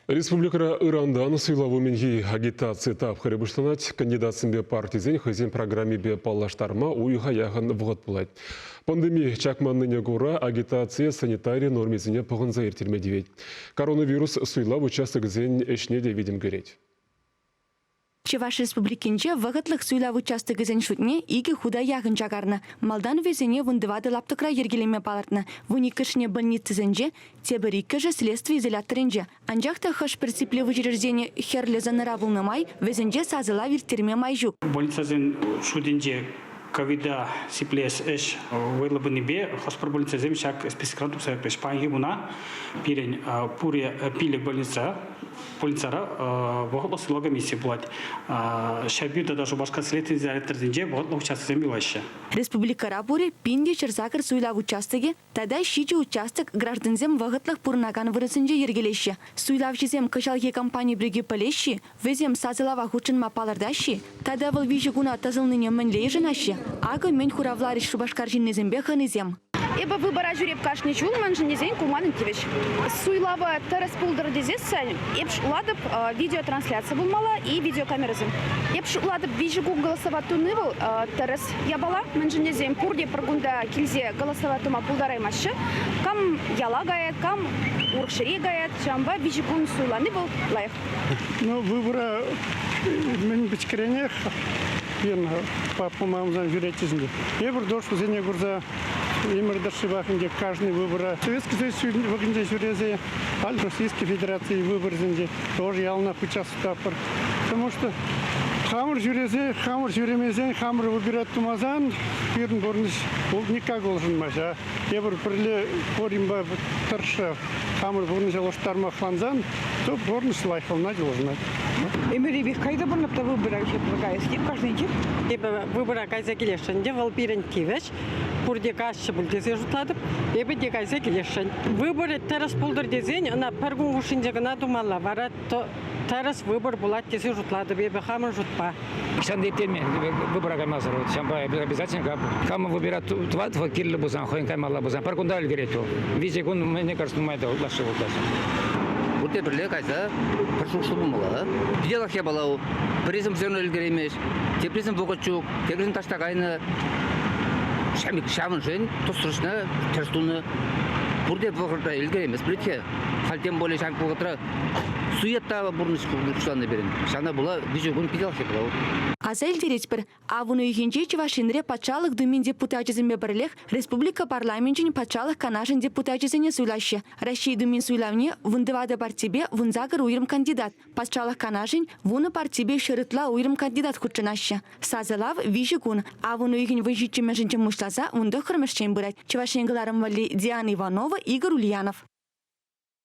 Республикӑра ырантан суйлав умӗнхи агитаци тапхӑрӗ пуҫланать. Кандидатсемпе партисен хӑйсен программипе паллаштарма уйӑха яхӑн вӑхӑт пулать. Пандеми чакманнине кура агитацие санитари нормисене пӑхӑнса ирттерме тивет. Коронавирус суйлав участокӗсен ӗҫне те витӗм кӳрет. Чӑваш Республикинче вӑхӑтлӑх суйлав участокӗсен шутне икӗ хута яхӑн чакарнӑ. Малтан вӗсене вунтӑватӑ лаптӑкра йӗркелеме палӑртнӑ. Вуниккӗшне больницӑсенче, тепӗр иккӗшӗ следстви изоляторӗнче. Анчах та хӑш-пӗр сиплев учреждени хӗрлӗ зонӑра пулнӑ май вӗсенче сасӑлав ирттерме май ҫук. Больницӑсен шутӗнче ковида сиплес ӗҫ вӑйлӑ пынипе хӑш-пӗр больницӑсем ҫак списокран тухса ӳкрӗҫ. Паянхи куна пирӗн пурӗ пилӗк больница Больницӑра вӑхӑтлӑх суйлав комиссийӗ пулать. Ҫӗрпӳ тата Шупашкар следстви изоляторӗсенче вӑхӑтлӑх участоксем юлаҫҫӗ. Республикӑра пурӗ 1108 суйлав участокӗ тата ҫичӗ участок граждансем вӑхӑтлӑх пурӑнакан вырӑнсенче йӗркелеҫҫӗ. Суйлавҫӑсем кӑҫалхи кампани пирки пӗлеҫҫӗ-и? Вӗсем сасӑлава хутшӑнма палӑртаҫҫӗ-и? Тата вӑл виҫӗ куна тӑсӑлнине мӗнле йышӑнаҫҫӗ? Акӑ мӗн хуравларӗҫ Шупашкар ҫыннисемпе хӑнисем. Эпӗ выбора ҫӳреп кашни ҫул, мӗншӗн тесен ку манӑн тивӗҫ. Суйлава тӗрӗс пултӑр тесессӗн эп шутлатӑп, видеотрансляци пулмалла и видеокамерӑсем. Эп шутлатӑп, виҫӗ кун голосовать туни вӑл тӗрӗс япала, мӗншӗн тесен пурте пӗр кунта килсе голосовать тума пултараймаҫҫӗ. Кам яла каять, кам урӑх ҫӗре каять, ҫавӑнпа виҫӗ кун суйлани вӑл лайӑх. Ну, выбора мӗн пӗчӗкренех пирӗн папа мамӑсем ҫӳретчӗҫ ӗнтӗ. Эпир тоже вӗсене курса ӗмӗр тӑршшӗпех ӗнтӗ каждый выбора Советский Союз вӑхӑтӗнче ҫӳресе, халь Российской Федерации выборсенче тоже яланах участвоватпӑр. Потому что хамӑр ҫӳресе, хамӑр ҫӳремесен, хамӑр выбирать тумасан пирӗн пурнӑҫ никак улшӑнмасть. А эпир пӗрле пуринпа тӑрӑшса хамӑр пурнӑҫа улӑштарма хӑтлансан, то пурнӑҫ лайӑхланать, улшӑнать. Ӗмӗрӗпех кайса пурӑнӑп та выбора ҫапла каяс теп кашнинчех. Эпӗ выбора кайса килесшӗн те, вӑл пирӗн тивӗҫ. Пурте каҫҫӗ пуль тесе шутлатӑп. Эпӗ те кайса килесшӗн. Выборӗ тӗрӗс пултӑр тесен ӑна пӗр кун хушшинче кӑна тумалла. Вара тӗрӗс выбор пулать тесе шутлатӑп эпӗ хамӑн шутпа. Ҫан теме выбора каймасӑр. Вот ҫавӑнпа обязательно кама выбирать тӑвать вӑл кирлӗ пулсан, хӑйӗн каймалла пулсан, пӗр кунта ӗлкӗрет вӑл. Виҫӗ кун, мне кажется, нумай та ытлашши пултарать. Пурте пӗрле кайса пӗр шухӑшлӑ пулмалла. Делах япала Пӗрисем все равно ӗлкӗреймест, теприсем вӑхӑт ҫук, теприсем таҫта кайнӑ. Ҫавӑншӑн тӑсрӑшна тӗрӗс тунӑ. Пурте вӑхӑтра ӗлкӗреймест пулет-ха. Халь тем более ҫак вӑхӑтра суета пурнӑҫ пуҫланнӑ пирӗн. Ҫавна пула виҫӗ кун питӗ лайӑх Аса илтеретпӗр, авӑн уйӑхӗнче Чӑваш Енре Патшалӑх Думин депутачӗсемпе пӗрлех республика парламенчӗн Патшалӑх Канашӗн депутачӗсене суйлаҫҫӗ. Раҫҫей Думин суйлавне вунтӑватӑ партипе вунсакӑр уйрӑм кандидат, Патшалӑх Канашӗн вунӑ партипе ҫӗр ытла уйрӑм кандидат хутшӑнаҫҫӗ. Сасӑлав виҫӗ кун, авӑн уйӑхӗн вунҫиччӗмӗшӗнчен пуҫласа вунтӑххӑрмӗшчен пырать. Чӑваш Ен кӑларӑм валли Диана Иванова, Игорь Ульянов.